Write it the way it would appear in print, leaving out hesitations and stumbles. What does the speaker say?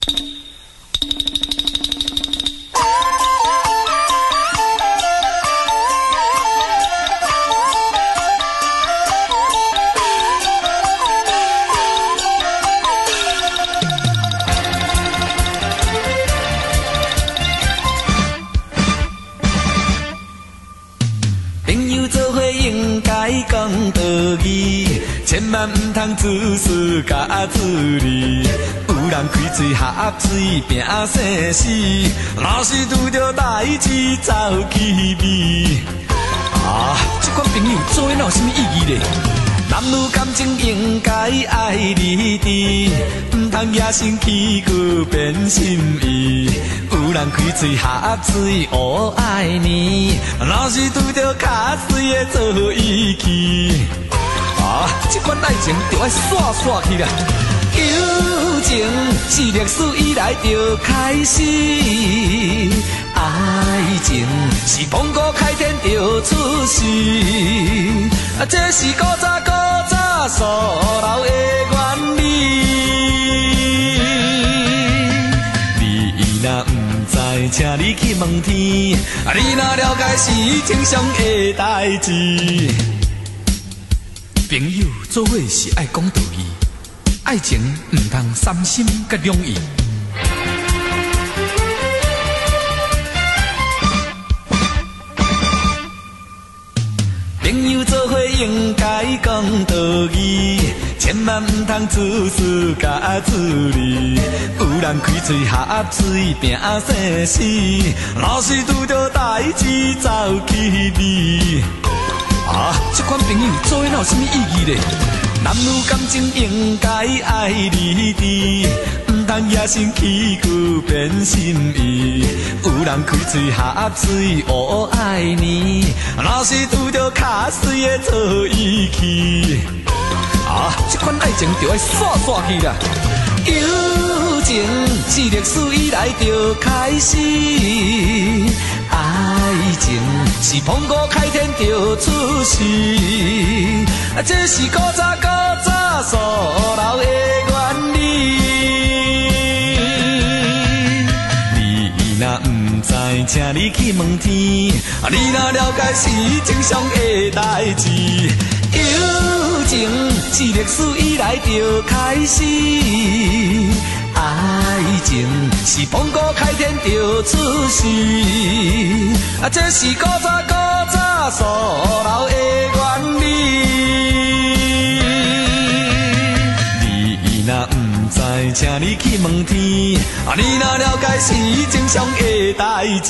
朋友做伙應該講道義，千萬毋通自私佮自利。有人開喙合嘴拼生死，若是拄著代誌走去味。啊，這款朋友做伙哪有啥物意義咧？男女感情應該愛理智，毋通野心起閣變心意。有人開喙合嘴烏愛你，若是拄著較媠的做伊去。啊，這款愛情就愛煞煞去啦。友情是歷史以來就開始，愛情是盤古開天就出世，啊，這是古早古早所留的原理。你若毋知，請你去問天；你若了解，是正常的代誌。朋友做伙是愛講道義，愛情毋通三心佮兩意。朋友做伙應該講道義，千萬毋通自私佮自利。有人開喙合嘴拼生死，若是拄著代誌走去味。啊，這款朋友做伙哪有啥物意義咧？男女感情應該愛理智，毋通野心起閣變心意。有人開喙合嘴烏愛你，若是拄著較媠的做伊去。啊，這款愛情就愛煞煞去啦。友情是歷史以來就開始，愛情是盤古開天就出世，啊，這是古早古早所留的原理。你若毋知，請你去問天；你若了解，是正常的代誌。友情是歷史以來就開始，愛情是盤古開天就出世，啊，這是古早古早所留的原理。你若毋知，請你去問天；你若了解，是正常的代誌。